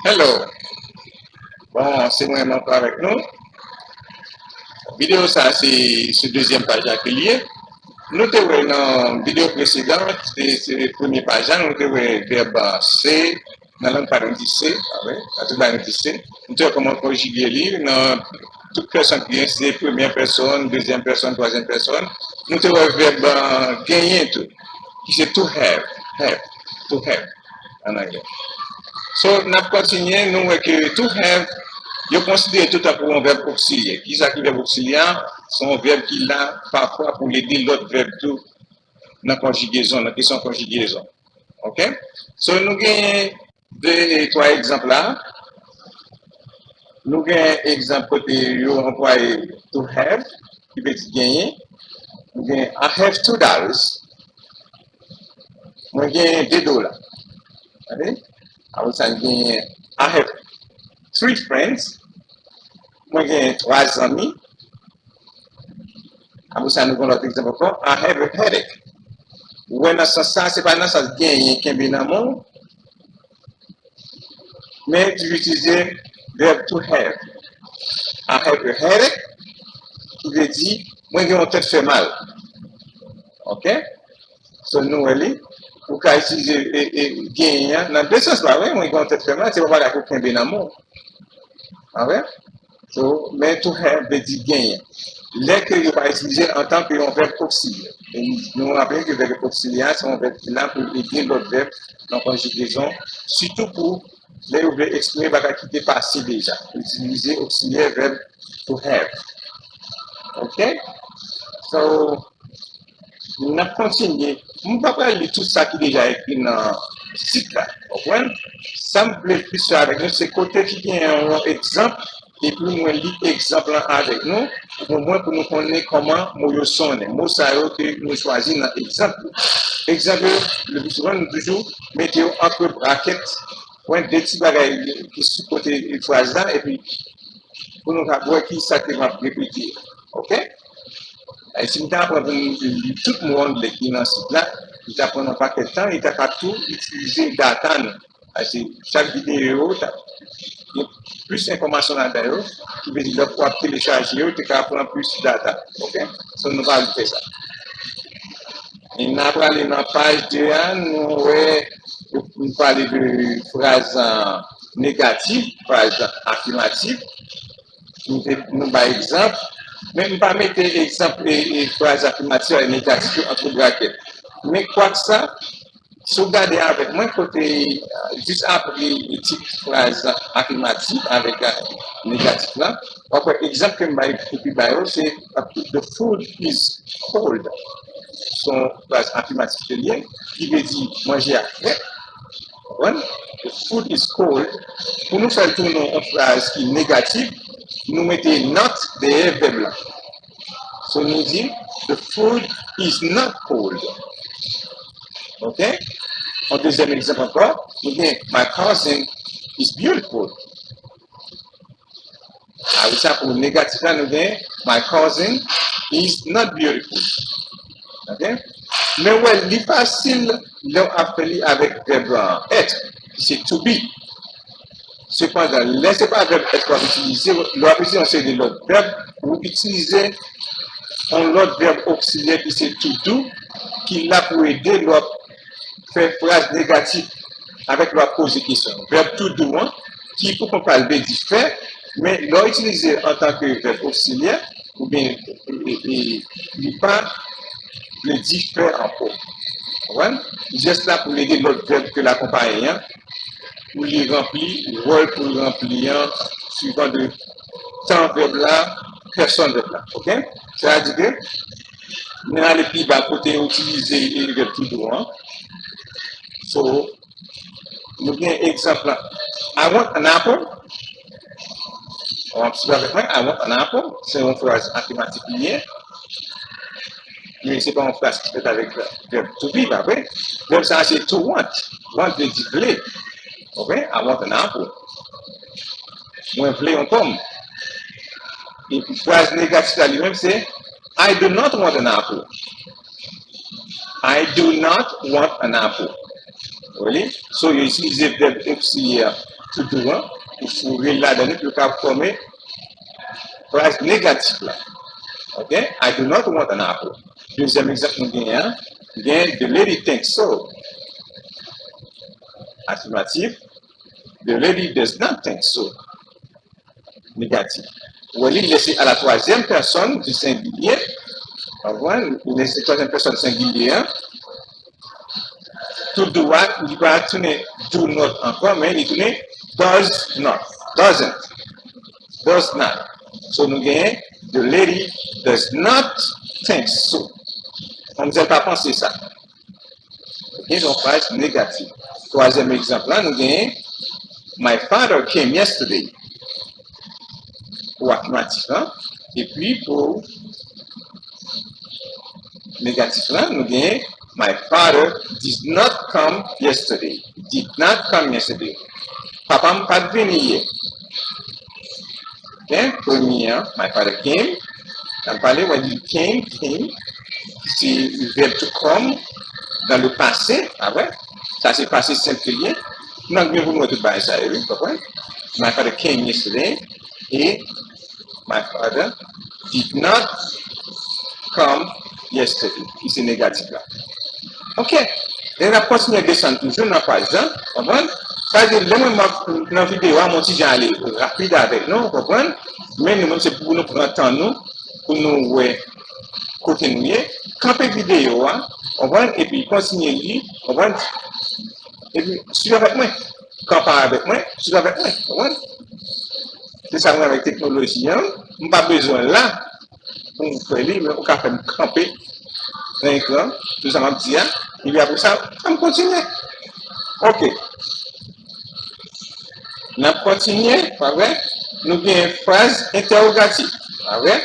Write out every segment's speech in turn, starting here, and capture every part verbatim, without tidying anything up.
Hello. Bon, se mwen menm ankò avèk nou. Videyo sa se sou dezyèm paj la ke l ye. Nou te wè nan videyo presedan, se, se premye paj la, nou te wè vèb se, nan lang pa nou di se, pa vre? Nan tout bagay nou di se. Nou te wè kòman konjige li nan tout pèsòn ki gen, se premyè pèsòn, dezyèm pèsòn, twazyèm pèsòn. Nou te wè vèb genyen tou, ki se to have, have, to have an anglè. So, n ap kontinye, nou wè ke to have, yo konsidere tou tankou yon vèb oksilyè. Kisa ki vèb oksilyè a? Se yon vèb ki la pafwa pou l ede lòt vèb tou nan konjigezon, nan kesyon konjigezon. Ok? So, nou genyen de, twa egzanp la. Nou gen egzanp kote yo anplwaye to have, ki vle di genyen. Nou gen I have two dollars. Mwen genyen de dola. Gade? Apre sa, nou genyen I have three friends. Mwen genyen twa zanmi. Apre sa, nou gen lòt egzanp ankò. I have a headache. Ou wè nan sans sa, se pa nan sans genyen kenbe nan men w, men toujou itilize vèb to have. I have a headache, ki vle di, mwen gen yon tèt fè mal. Ok? So, nou wè li, ou ka itilize e, e, genyen an nan de sans la, wi, mwen gen yon tèt fè mal, se pa bagay pou kenbe nan men w. Pa vre? So, men to have vle di genyen. Lè ke yo pa itilize l antanke yon vèb oksilyè. E nou raple ke vèb oksilyè a, se yon vèb ki la pou ede lòt vèb nan konjigezon, sitou pou lè yo vle eksprime bagay ki te pase deja. Yo itilize oksilyè vèb to have. Ok? So, n ap kontinye. M pa pral li tout sa ki deja ekri nan sit la. Konprann? Sa m vle plis fè avèk nou, se kote ki gen yon egzanp, epi mwen li egzanp lan avèk nou, pou mwen, pou nou konnen kòman mo yo sonnen. Mo sa yo ke nou chwazi nan egzanp yo. Egzanp yo, le pli souvan, nou toujou mete yo antre brakèt, pran de ti bagay ki sou kote fraz la, epi pou nou ka wè ki sa ke m ap repete. Ok? E si m ta pran pou m li tout mo anglè ki nan sit la, li ta pran yon pakèt tan, li ta ka tou itilize data nou. Paske chak videyo yo, ta gen plis enfòmasyon ladan yo, ki vle di lè w ap telechaje yo, te ka pran plis data. Ok? So, nou pa vle fè sa. E n a prale nan paj de a, nou wè, nou pale de fraz negatif, fraz afimatif. Nou te, nou bay egzanp, men m pa mete egzanp e, e fraz afimatif ak negatif yo antre brakèt. Men kwak sa, si w gade avèk mwen kote, jis apre tit fraz afimatif avèk negatif la, w ap wè egzanp ke m bay pou pi ba yo, se the food is cold. Se yon fraz afimatif ke l ye, ki vle di manje a frèt. Konprann? The food is cold. Pou nou fè l tounen yon fraz ki negatif, nou mete not dèyè vèb la. So, nou di, the food is not cold. Ok? Yon dezyèm egzanp ankò, nou gen, my cousin is beautiful. Apre sa, pou negatif la, nou gen, my cousin is not beautiful. Ok? Men wè, li fasil lè w ap fè li avèk vèb être, ki se to be. Sepandan, lè se pa vèb être w ap itilize, lè w ap itilize yon seri de lòt vèb, ou itilize yon lòt vèb oksilyè ki se to do, ki la pou ede lè w ap fè fraz negatif avèk lè w ap poze kesyon. Vèb to do an, ki pou kont pa l vle di fè, men lè w itilize l antanke vèb oksilyè, oubyen e, e, e, li pa vle di fè ankò. Konprann? Li jis la pou l ede lòt vèb ke l akonpaye an, pou li ranpli wòl pou l ranpli an, swivan de tan vèb la, pèsòn vèb la. Ok? Sa vle di ke, nou ale pi ba kote yo itilize e, vèb to do an. So, nou gen egzanp la. I want an apple. Ou ap swiv avèk mwen, I want an apple. Se yon fraz afimatif li ye. Men se pa yon fraz ki fèt avèk vèb to be, pa vre? Vèb sa a se to want. Want vle di vle. Ok? I want an apple. Mwen vle yon pòm. Epi fraz negatif la li menm se I do not want an apple. I do not want an apple. Really? So, yo itilize vèb oksilyè to do an, pou foure l ladan li pou yo ka fòme fraz negatif la. Ok? I do not want an apple. Dezyèm egzanp nou genyen an, gen the lady thinks so. Afimatif. The lady does not think so. Negatif. Ou wè li lè se à la troisième personne du singulier. Konprann? Lè se twazyèm pèsòn sengilye an. To do a, li pa tounen do not ankò, men li tounen does not. Doesn't. Does not. So nou genyen the lady does not think so. Manmzèl pa panse sa. Ok, se yon fraz negatif. Twazyèm egzanp la, nou genyen my father came yesterday. Pou afimatif lan. Epi pou negatif lan, nou genyen my father did not come yesterday. Did not come yesterday. Papa m pa t vini yè. Ok, premye an, my father came. Nan pale, wè di came, came. Se verb to come dans le passé, pa vre? Sa se pase senp ke l ye. Nan gen pou nou wè tout bagay sa yo, wi, konprann? My father came yesterday. E my father did not come yesterday. Ki se negatif la. Ok. Lè n ap kontinye desann toujou nan paj lan, konprann? Sa vle di, lè mwen m ap nan videyo a, mwen ti jan ale rapid avèk nou, konprann? Men nou menm, se pou nou pran tan nou, pou nou wè kote nou ye. Kanpe videyo a, konprann? Epi kontinye li, konprann? Epi swiv avèk mwen. Kanpe avèk mwen, swiv avèk mwen, konprann? Se sa mwen avèk teknoloji an. M pa bezwen la pou m fè li, men ou ka fè m kanpe nan ekran, tout sa m ap di a. Epi apre sa, an n kontinye. Ok. N ap kontinye, pa vre? Nou gen fraz entèwogatif, pa vre?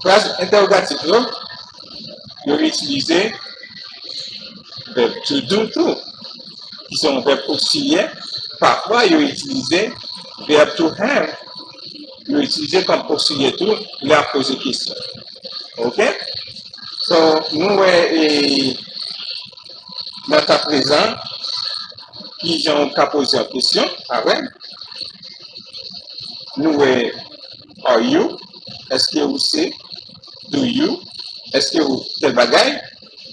Fraz entèwogatif yo, yo itilize vèb to do tou, ki se yon vèb oksilyè. Pafwa, yo itilize vèb to have, yo itilize kòm oksilyè tou, lè y ap poze kesyon. Ok? So, nou wè, e, nan tan prezan, ki jan w ka poze yon kesyon, pa vre? Nou wè, are you? Èske ou se? Do you? Èske ou tèl bagay?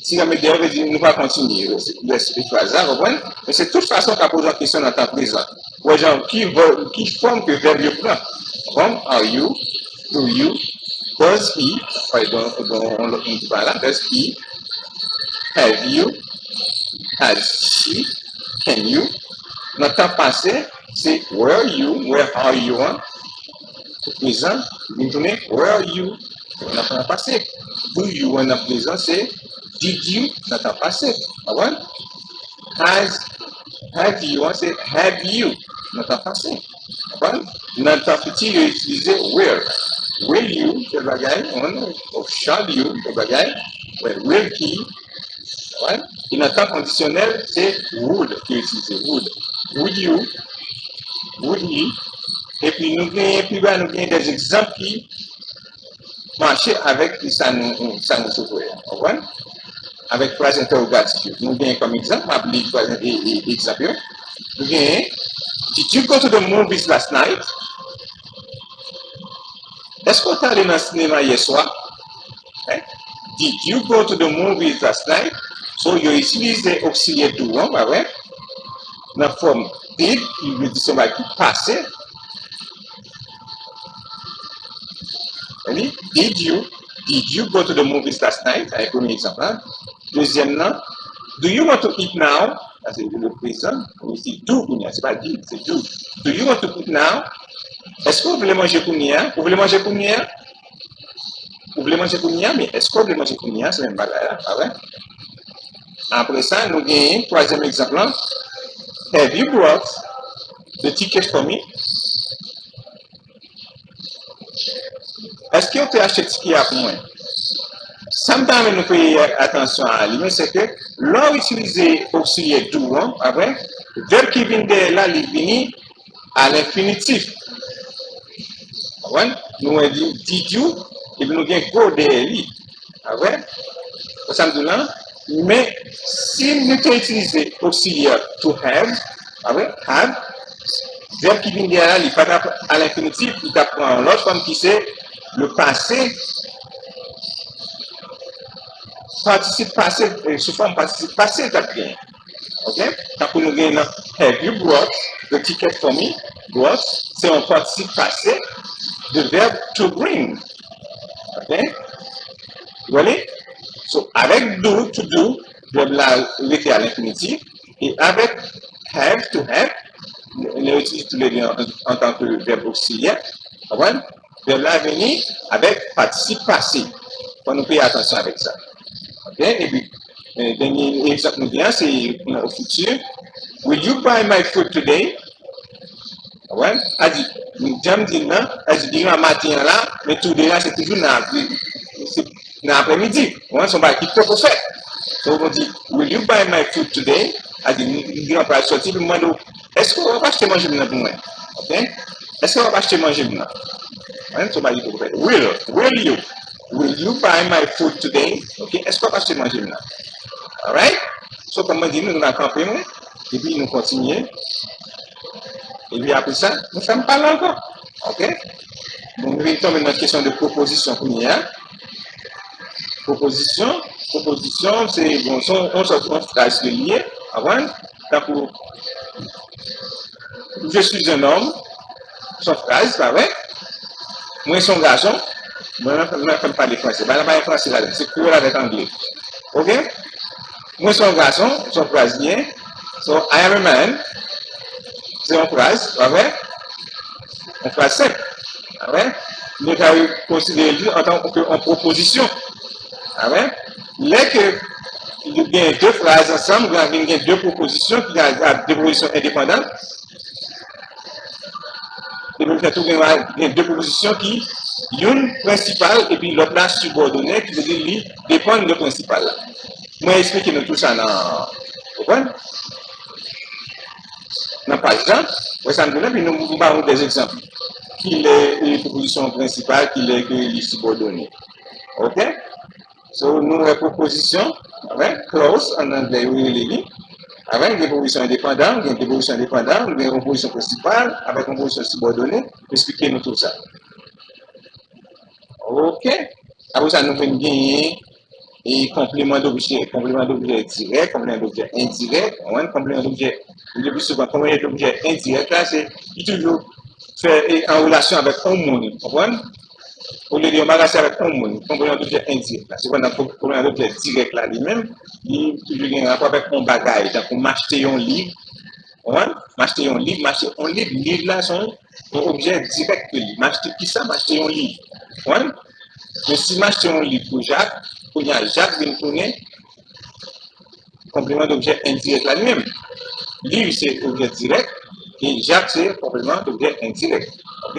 Si nan medya, vle di nou pa kontinye rès fraz la, konprann? Men se tout fason w ka poze yon kesyon nan tan prezan. Wè jan ki vèb, ki fòm ke vèb yo pran. Konprann? Are you? Do you? Does he? Pale de yon lòt moun ki pa la. Does he? Have you? Has she? Can you? Nan tan pase, se were you, where are you an? Pou prezan, li vin tounen where are you? Nan tan pase. Do you an nan prezan, se did you nan tan pase. Konprann? Has, have you an, se have you nan tan pase. Konprann? Nan tan fiti, yo itilize will. Will you, tèl bagay, an, ou shall you, tèl bagay. Will he, konprann? E nan tan kondisyonèl, se would ki yo itilize, would. Would you, would he. Epi nou genyen, pi ba, nou genyen de egzanp ki mache avèk sa nou, sa nou sot wè a, konprann? Avèk fraz entèwogatif yo. Nou genyen kòm egzanp, m ap li fraz e, e, egzanp yo. Nou genyen, did you go to the movies last night? Èske w te ale nan sinema yè swa? Hein? Did you go to the movies last night? So, yo itilize oksilyè do an, pa vre? Nan fòm did, ki vle di se yon bagay ki pase. Ready? Did you, did you go to the movies last night? Sa se premye egzanp la. Dezyèm nan, do you want to eat now? Sa se le prezan. Ou di do kounye a, se pa did, se do. Do you want to eat now? Èske w vle manje kounye a? Ou vle manje kounye a? Ou vle manje kounye a, men èske w vle manje kounye a? Se menm bagay la, pa vre? Apre sa, nou genyen twazyèm egzanp lan. Have you brought the ticket for me? Èske w te achte tikè a pou mwen? Sa m ta renmen nou peye atansyon a li, men se ke lè w itilize oksilyè do an, pa vre, vèb ki vin dèyè l la, li vini a lenfinitif. Konprann? Nou wè di, did you, epi nou gen go dèyè li. Pa vre? Wè sa m di w lan? Men, si nou te itilize oksilyè to have, Apre, have, vèb ki vin dèyè la, li pa t ap al enfinitif, li t ap pran yon lòt fòm ki se le passé, patisip pase, eh, sou fòm patisip pase l t ap genyen. Ok? Tankou nou gen nan, have you brought the ticket for me? Brought, se yon patisip pase de vèb to bring. Ok? Ready? So, avèk do, to do, vèb la rete a lenfinitif. E avèk have, to have, nou itilize toulede an, an tan ke vèb oksilyè. Konprann? Vèb la vini avèk patisip pase. Fò nou peye atansyon avèk sa. Ok? Epi, eh, dènye egzanp nou gen an, se nan o fiti. Will you buy my food today? Konprann? A di, jan m di l nan, a di, demen maten an la, men today la, se toujou nan, se nan aprèmidi. Konprann? Se yon bagay ki poko fèt. So, nou di, will you buy my food today? A di, m, m gen yon pral sòti, epi m mande w, èske w ap achte manje m nan pou mwen? Ok? Èske w ap achte manje m nan? Konprann? Se yon bagay ki poko fèt. Will, will you? Will you buy my food today? Ok? Èske w ap achte manje m nan? Alright? So, kòm mwen di nou, nou va kanpe, mwen. Epi nou kontinye. Epi apre sa, nou fè m pale ankò. Ok? Bon, nou vin tonbe nan kesyon de pwopozisyon kounye a. Pwopozisyon, pwopozisyon, se, bon, se yon, yon sòt, yon fraz ke li ye, konprann? Tankou, je suis un homme, se yon fraz, pa vre? Mwen se yon gason, mwen, mwen, mwen fè m pale franse. Bagay la pa gen franse ladan, se kreyòl avèk angle. Ok? Mwen se yon gason, se yon fraz li ye. So, I am a man, se yon fraz, pa vre? Yon fraz senp, pa vre? Nou ka konsidere li antanke yon pwopozisyon, pa vre? Lè ke gen de fraz ansanm, gen, vin gen de pwopozisyon, ki gen de pwopozisyon endepandan, epi fè tou gen, gen de pwopozisyon ki youn prensipal epi lòt la sibòdone, ki vle di li depann de prensipal la. Mwen eksplike nou tou sa nan, konprann? Nan paj la, wè sa m di la, epi nou, m ba nou de egzanp. Kilè, e, pwopozisyon prensipal, kilè ke li sibòdone. Ok? So, nou wè pwopozisyon, avè, clause, an anglè, yo rele li. Avè, gen pwopozisyon endepandan, gen de pwopozisyon endepandan, gen yon pwopozisyon prensipal, avèk yon pwopozisyon sibòdone, m eksplike nou tou sa. Ok. Apre sa, nou vin genyen e konpleman dobjè. Konpleman dobjè dirèk, konpleman dobjè endirèk. Konpleman dobjè, le pli souvan, konpleman dobjè endirèk la, se ki toujou fè, e, an relasyon avèk yon moun, konprann? Olye de yon bagay, se avèk yon moun, konpleman dobjè endirèk la. Sepandan, konpleman dobjè dirèk la, li menm, li toujou gen rapò avèk yon bagay. Tankou m achte yon liv, konprann? M achte yon liv, m achte yon liv, liv la se yon, yon objè dirèk ke li. M achte kisa? M achte yon liv. Konprann? Men si m achte yon liv pou Jak, kounye a Jak vin tounen konpleman dobjè endirèk la li menm. Liv se objè dirèk, e Jak se konpleman dobjè endirèk. Ok?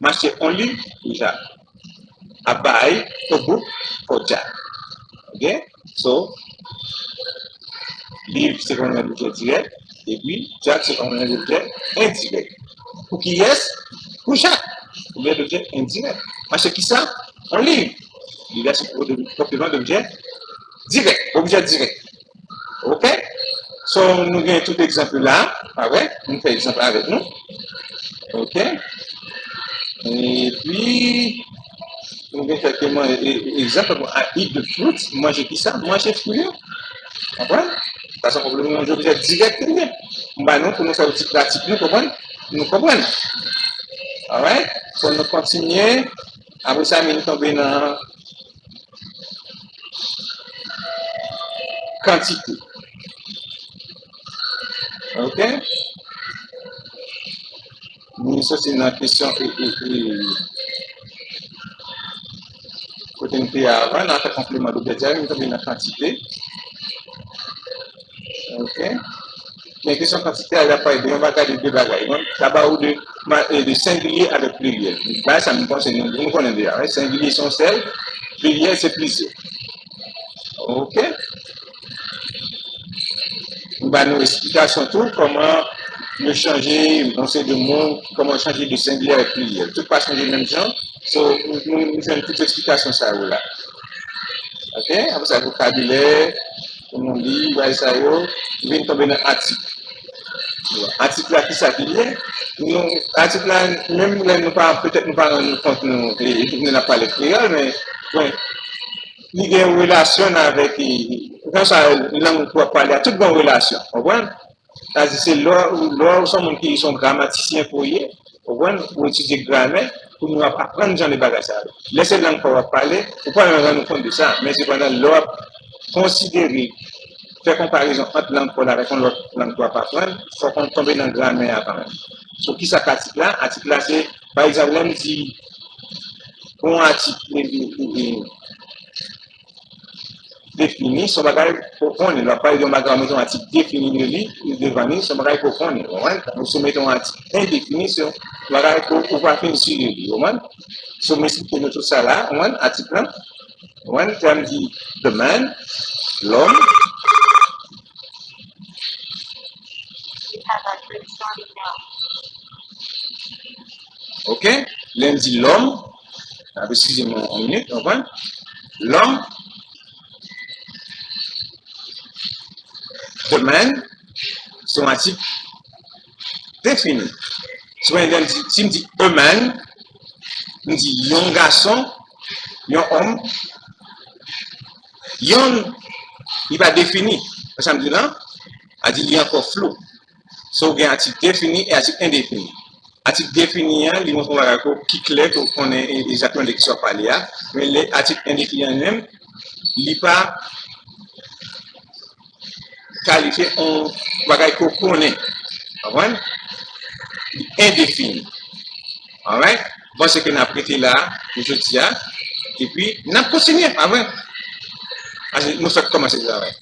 M achte yon liv pou Jak. I buy a book for Jack. Ok? So, liv se konpleman dobjè dirèk, epi Jak se konpleman dobjè endirèk. Pou kiyès? Pou Jak. Konpleman dobjè endirèk. Paske kisa? Yon liv. Liv la se konpleman dobjè dirèk, objè dirèk. Ok? So, nou gen tout egzanp yo la, pa vre? Nou fè egzanp la avèk nou. Ok? Epi, nou gen kèk man-, e-, e-, egzanp, bon, I eat the fruits, manje kisa? Manje fwi yo. Konprann? Sa se yon konpleman dobjè dirèk ke li ye. M ba nou pou nou fè yon ti pratik, nou konprann? Nou konprann? Alright? So, nou kontinye. Apre sa, vin tonbe nan kantite. Ok? Nou soti nan kesyon e, e, e, kote nou te ye avan, nan afè konpleman dobjè dirèk, nou tonbe nan kantite. Ok? Men kesyon kantite a, l ap pale de yon bagay, de de bagay. Bon, sa ba ou de, ma-, e, de sengilye avèk pliryèl. Bagay sa, nou panse, nou, nou konnen deja, wi. Sengilye se yon sèl, pliryèl se plizyè. Ok? M ba nou eksplikasyon tou, kòman yo chanje, yon seri de mo, kòman yo chanje de sengilye avèk pliryèl. Tout pa chanje menm jan. So, nou, nou, nou jwenn tout eksplikasyon sa yo la. Ok? Apre sa, vokabilè, pou nou li, bagay sa yo, nou vin tonbe nan atik. Atik la, kisa ki ye? Nou, atik la, menm lè nou pa, petèt nou pa rann nou kont nou, e, nou ap pale kreyòl, men, bon, li gen relasyon avèk, e, konsa, lang w ap pale a, tout gen relasyon, konprann? Sa di se lè w, lè w se yon moun ki se yon gramatisyen ke w ye, konprann? Ou etidye gramè, pou nou ap aprann jan de bagay sa yo. Lè se lang pa w w ap pale, ou pa menm rann ou kont de sa, men sepandan, lè w ap konsidere, fè konparezon ant lang pa w la avèk yon lòt lang ke w ap aprann, fòk ou tonbe nan gramè a kanmenm. So, kisa k atik la? Atik la, se, pa egzanp, lè m di, pou yon atik, e, e, e, defini, se yon bagay ke w konnen. Lè w ap pale de yon bagay, w mete yon atik defini de li, devan li, se yon bagay ke w konnen, w konprann? Ou si w mete yon atik endefini, se yon bagay ke w pa fin si de li, w konprann? So, m esplike nou tout sa la, w konprann? Atik lan, w konprann? Lè m di the man, lòm. He has a crimson gown. Ok? Lè m di lòm, eskize m yon minit, w konprann? Lòm, the man, se yon atik defini. Si, pa egzanp, si m di a man, m di yon gason, yon òm, yon, li pa defini. Sa m di lan, a di li ankò flou. So, ou gen atik defini e atik endefini. Atik defini an, li montre yon bagay ke w, ki klè, ke w konnen e, egzakteman de kisa w ap pale a. Men lè atik endefini an menm, li pa kalifye yon bagay ke w konnen. Konprann? Li endefini. Alright? M panse ke n ap rete la pou jodi a. Epi, n ap kontinye, pa vre? Paske nou fèk kòmanse travay.